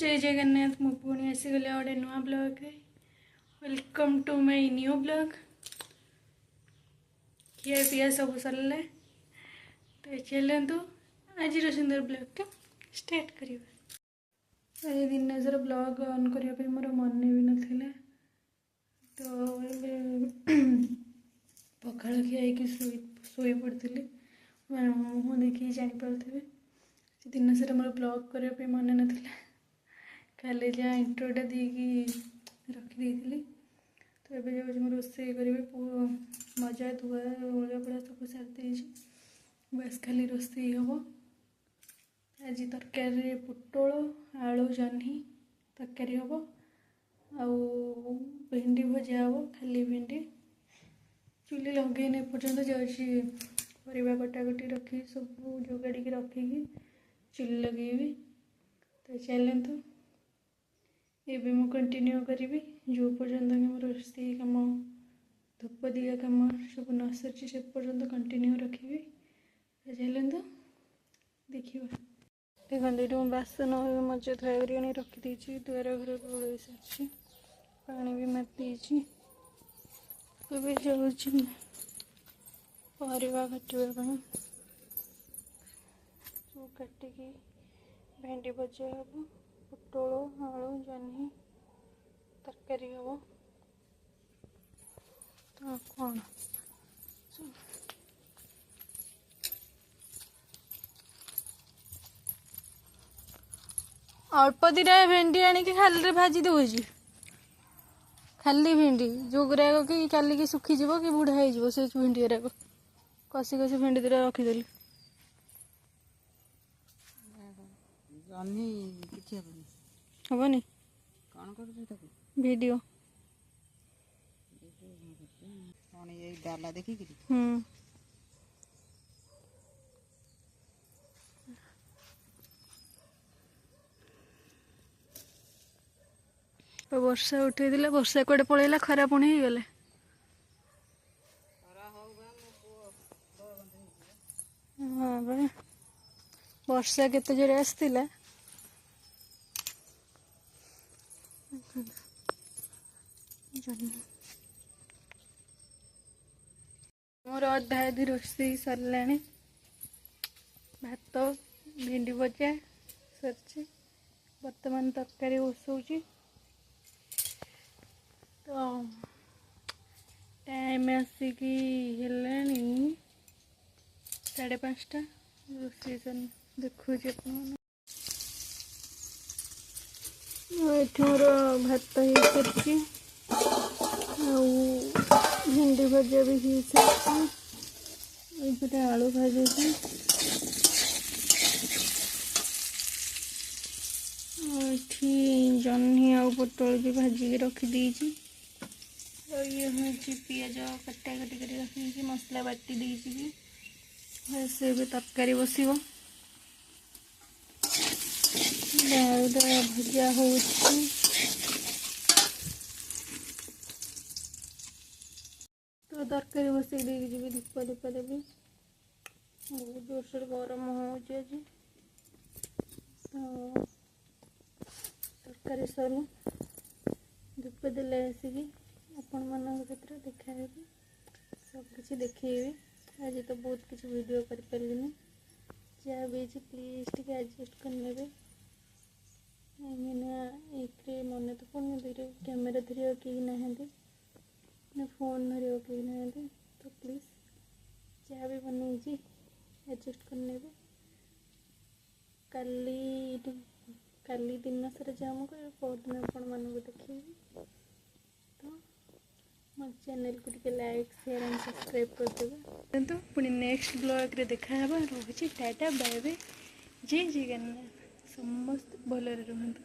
ଜୟ ଜଗନ୍ନାଥ। ମୁଁ ପୁଣି ଆସିଗଲି ଆଉ ଗୋଟେ ନୂଆ ବ୍ଲଗ୍ରେ। Welcome to my new vlog. ଖିଆ ପିଆ ସବୁ ସରିଲା ତ ଚାଲନ୍ତୁ ଆଜିର ସୁନ୍ଦର ବ୍ଲଗ୍ଟା ଷ୍ଟାର୍ଟ କରିବା। ଆଜି ଦିନ ସାରା ବ୍ଲଗ୍ ଅନ୍ କରିବା ପାଇଁ ମୋର ମନେ ବି ନଥିଲା। ତ ଏବେ ପଖାଳ ଖିଆ ହେଇକି ଶୋଇ ପଡ଼ିଥିଲି। ମୁହଁ ଦେଖିକି ଜାଣିପାରୁଥିବେ। ଦିନ ସାରା ମୋର ବ୍ଲଗ୍ କରିବା ପାଇଁ ମନେ ନଥିଲା, ଖାଲି ଯାହା ଇଣ୍ଟ୍ରୋଟା ଦେଇକି ରଖିଦେଇଥିଲି। ତ ଏବେ ଯାଉଛି ମୁଁ ରୋଷେଇ କରିବି। ମଜା ଧୁଆ ଓଳା ପୋଳା ସବୁ ସାରି ଦେଇଛି, ବାସ୍ ଖାଲି ରୋଷେଇ ହେବ। ଆଜି ତରକାରୀରେ ପୋଟଳ ଆଳୁ ଜହ୍ନି ତରକାରୀ ହେବ ଆଉ ଭେଣ୍ଡି ଭଜା ହେବ, ଖାଲି ଭେଣ୍ଡି। ଚୁଲି ଲଗେଇନି ଏପର୍ଯ୍ୟନ୍ତ, ଯାଉଛି ପରିବା କଟାକଟି ରଖିକି ସବୁ ଯୋଗାଡ଼ିକି ରଖିକି ଚୁଲି ଲଗେଇବି। ତ ଚାଲନ୍ତୁ ଏବେ ମୁଁ କଣ୍ଟିନ୍ୟୁ କରିବି ଯେଉଁ ପର୍ଯ୍ୟନ୍ତ କି ମୋର ରୋଷେଇ କାମ ଧୂପ ଦିଆ କାମ ସବୁ ନ ସରିଛି ସେ ପର୍ଯ୍ୟନ୍ତ କଣ୍ଟିନ୍ୟୁ ରଖିବି। ତ ଚାଲନ୍ତୁ ଦେଖିବା। ଦେଖନ୍ତୁ ଏଇଠି ମୁଁ ବାସନ ମଜା ଧୁଆ କରି ଆଣି ରଖିଦେଇଛି, ଦୁଆର ଘର ଓଳେଇ ସାରିଛି, ପାଣି ବି ମାରି ଦେଇଛି। ଏବେ ଯାଉଛି ପରିବା କାଟିବା ପାଇଁ। ସବୁ କାଟିକି ଭେଣ୍ଡି ଭଜା ହେବ, ପୋଟଳ ଆଳୁ ଜହ୍ନି ତରକାରୀ ହେବ। ତ କ'ଣ ଅଳ୍ପ ଦୁଇଟା ଭେଣ୍ଡି ଆଣିକି ଖାଲିରେ ଭାଜି ଦେଉଛି। ଖାଲି ଭେଣ୍ଡି ଯେଉଁଗୁଡ଼ାକ କି କାଲିକି ଶୁଖିଯିବ କି ବୁଢ଼ା ହେଇଯିବ, ସେ ଭେଣ୍ଡି ଗୁଡ଼ାକ କଷି କଷି ଭେଣ୍ଡି ଦୁଇଟା ରଖିଦେଲି। ଜହ୍ନି କିଛି ହବନି। ହବନି? କ'ଣ କରୁଛୁ ତାକୁ? ଭିଡ଼ିଓ। କ'ଣ ଏଇ ଡାଲା ଦେଖିକିରି? ବର୍ଷା ଉଠେଇଥିଲା, ବର୍ଷା କୁଆଡ଼େ ପଳେଇଲା, ଖରା ପୁଣି ହେଇଗଲା। ହଁ ବା, ବର୍ଷା କେତେ ଜୋରେ ଆସିଥିଲା। ମୋର ଅଧା ଅଧି ରୋଷେଇ ସରିଲାଣି। ଭାତ ଭେଣ୍ଡି ଭଜା ସରିଛି, ବର୍ତ୍ତମାନ ତରକାରୀ ବସଉଛି। ତ ଟାଇମ୍ ଆସିକି ହେଲାଣି 5:30। ରୋଷେଇ ଦେଖୁଛି ଆପଣମାନେ। ଏଠି ମୋର ଭାତ ହେଇସାରିଛି ଆଉ ଭେଣ୍ଡି ଭଜା ବି ହେଇସାରିଛି। ଏଇପଟେ ଆଳୁ ଭାଜୁଛି। ଆଉ ଏଠି ଜହ୍ନି ଆଉ ପୋଟଳ ବି ଭାଜିକି ରଖିଦେଇଛି। ଆଉ ଇଏ ହେଉଛି ପିଆଜ କଟାକଟି କରି ରଖିଦେଇଛି, ମସଲା ବାଟି ଦେଇଛି ବି। ସେ ଏବେ ତରକାରୀ ବସିବ। ଆଳୁଟା ଭଜା ହେଉଛି। ତ ତରକାରୀ ବସେଇ ଦେଇକି ଯିବି, ଧୂପ ଧୂପ ଦେବି। ବହୁତ ଜୋରସୋର ଗରମ ହେଉଛି ଆଜି। ତ ତରକାରୀ ସରୁ, ଧୂପ ଦେଲେ ଆସିକି ଆପଣମାନଙ୍କ ସାଥିରେ ଦେଖା ହେବି, ସବୁକିଛି ଦେଖେଇବି। ଆଜି ତ ବହୁତ କିଛି ଭିଡ଼ିଓ କରିପାରିଲିନି, ଯାହା ବି ହେଇଛି ପ୍ଲିଜ୍ ଟିକେ ଆଡ଼ଜଷ୍ଟ କରିନେବେ। କାହିଁକିନା ଏକରେ ମନେ ତ ପଡ଼ୁନି, ଦୁଇରେ କ୍ୟାମେରା ଧରିବାକୁ କେହି ନାହାନ୍ତି ନା ଫୋନ୍ ଧରିବାକୁ କେହି ନାହାନ୍ତି। ତ ପ୍ଲିଜ୍ ଯାହା ବି ବନେଇଛି ଆଡ଼ଜଷ୍ଟ କରିନେବେ। କାଲି ଦିନ ସାରା ଯାହା ମୁଁ କରିବି ପରଦିନ ଆପଣମାନଙ୍କୁ ଦେଖେଇବି। ତ ମୋ ଚ୍ୟାନେଲକୁ ଟିକେ ଲାଇକ୍ ସେୟାର ଆଣ୍ଡ ସବସ୍କ୍ରାଇବ୍ କରିଦେବେ। କିନ୍ତୁ ପୁଣି ନେକ୍ସଟ ବ୍ଲଗ୍ରେ ଦେଖାହେବା। ରହୁଛି, ଟାଟା, ବାଏ ବାଏ, ଜୟ ଜଗନ୍ନାଥ। ସମସ୍ତେ ଭଲରେ ରୁହନ୍ତୁ।